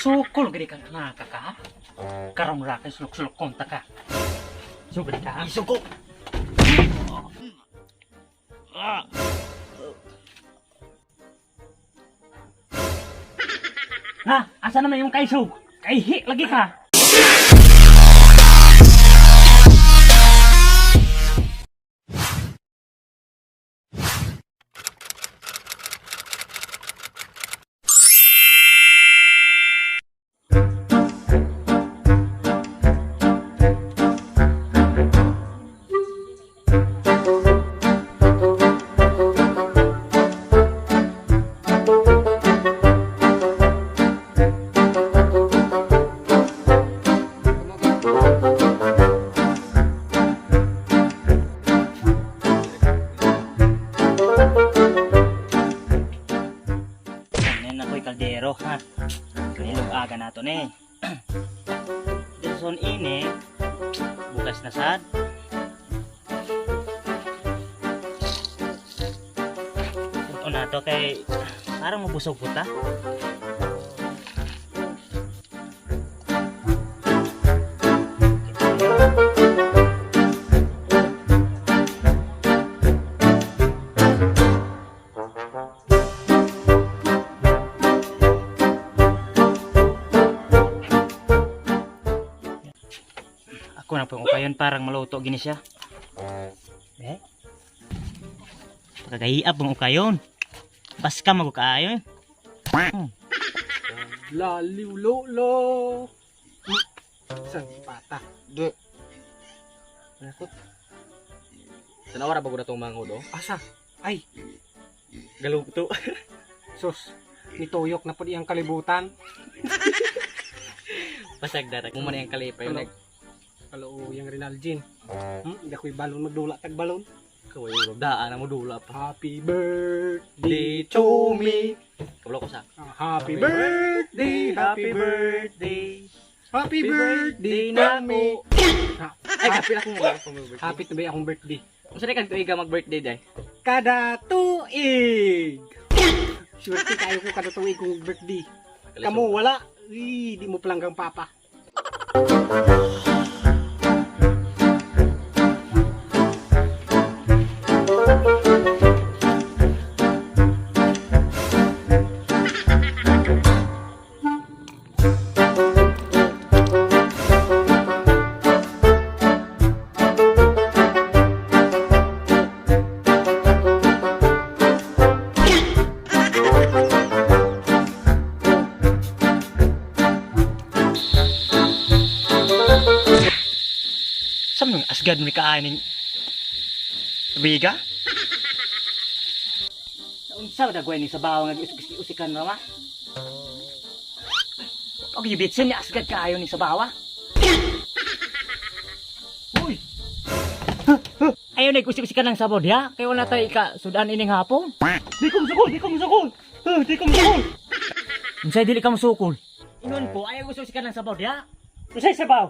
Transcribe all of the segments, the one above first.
Sukol gani ka na ka ka. Karon ra kay sulok-sulok konta ka. Sugod ka. Isugo. Na, asa naman yung kaisog? Kaihi lagi ka. Kanin ako'y kaldero ha. Kanilog aga na to ni. Dito ini bukas na sad. Punto na to kay parang mabusog po ta. Ako na pong upayon parang maluto gini siya. Eh? Pagkagahiap mong ukayon. Baska magukaayon. Laliw lolo. San pata? Dwe. Tanaw ra ba gud atong manghod oh? Asa? Ay, Galugto. sus. Nituyok na po iyang kalibutan. Pasag darak mo man iyang kalipay Hello. nag Kaloo yung Rinalgin. Hindi ako'y balon magdula tag balon. kaway ulo daan na mo dula pa. Happy birthday to me. Kabalo ko sa. Ah, happy birthday, happy birthday. Happy birthday na to me. Ay kapil ako mo akong birthday. Happy to be akong birthday. Unsa ni kag tuiga mag birthday day? Kada tuig. Swerte kayo ko kada tuig kong birthday. Kamu wala. Uy, di mo palanggang papa. Sa mga asgad mo ni kaaning tubiga? Unsa ba dagway ni sa bawang nga usik-usikan ra ma? Pag ibitsin ni asgad kaayo ni sa bawa. Uy. Ayaw na usik-usikan ng sabaw diha kay wala tay ika sudan ining hapon. Di ko musukol, di ko musukol. Di ko musukol. Unsay dili ka mosukol? Ingon ko ayaw usik-usikan ng sabaw diha. Unsay sabaw?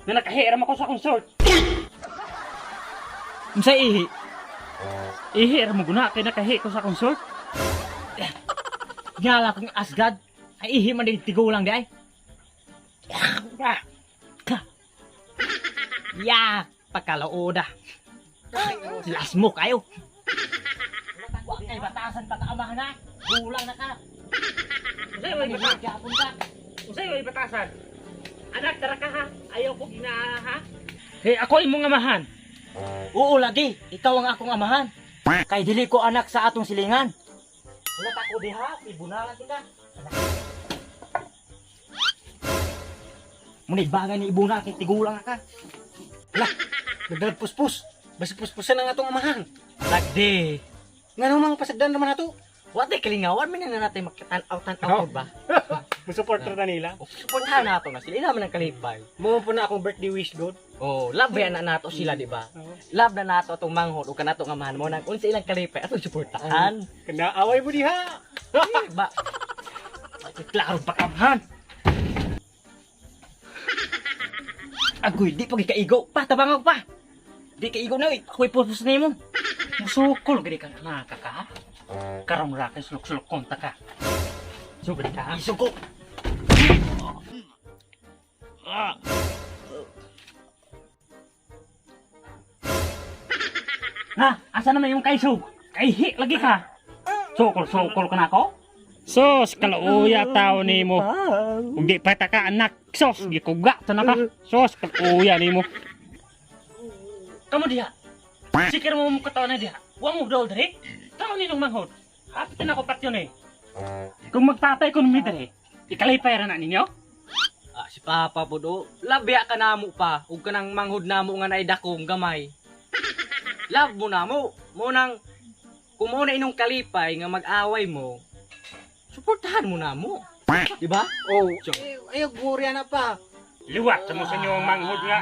Na nakahiram ako sa konsort. Unsay ihi? Ihi ra mo guna kay nakahi ko sa konsort. Ngala kong asgad ay ihi man di tigulang di ay. Ah, Ka. Ya, pagkalooda. Las mo kayo. Wa kay batasan pa ka amahan na. Gulang na ka. Unsay way batasan? Gapon ka. Unsay way batasan? Anak tara ka ha. Ayaw ko gina ha. Hey, ako imong amahan. Oo lagi, ikaw ang akong amahan. Kay dili ko anak sa atong silingan. Wala ta ko diha, ibunalan ka. Munay bagay ni ibuna kay tigulang na ka. Nagdalag puspos. Basta puspusan ang atong amahan. Lagdi. Nga namang pasagdan naman ato. Wa tay kalingawan man na natin makitan-aw tan-aw ba? Musuporter na nila. Suportahan nato na sila ila man ang kalipay. Mo po na akong birthday wish god. Oh, love yan na nato sila di ba? Love na nato atong manghod ug kanato nga amahan mo nang unsa ilang kalipay atong suportahan. Kana away mo diha. Di ba? Klaro pa kamhan. Agoy, di pa kaigo. Pa, tabangag pa. Di kaigo na, oy. Ako'y purpose na mo. Musukol gani ka na ka ka. Karong ra kay sulok-sulok konta ka. Sugod ka, ha? Isugo. Na, asa naman yung kaisog? Kaihi lagi ka. Sukol-sukol ka na ako? Sos, kaluya tao nimo. Kung di pa ta ka anak, sos, gikuga ta na ka. Sos, kaluya nimo. Kamu diha. Sikir mo mo katawa na diha. Wa mo dol diri. Tao ninong manghod. Hapit na ako patyon eh. Kung magpatay ko numi diri, ikalipay ra na ninyo? Ah, si Papa po do. Labya ka namo pa. Ug kanang manghod namo nga naidakong gamay. Love mo namo. Mo nang kung mo na inong kalipay nga mag-away mo, suportahan mo namo. Di ba? Oh, ay, gurya na pa. Liwat sa mo sa inyo ang manghod nga.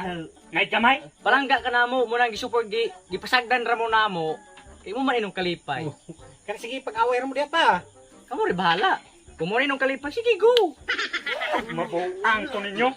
Naigamay. Palangga ka namo, mo nang gisupport gi gipasagdan ra mo namo. Kay mo man inong kalipay. Kaya sige, pag-away ra mo diya pa. Kamo ri bahala. Kung mo na inong kalipay, sige go. Mabuang to ninyo.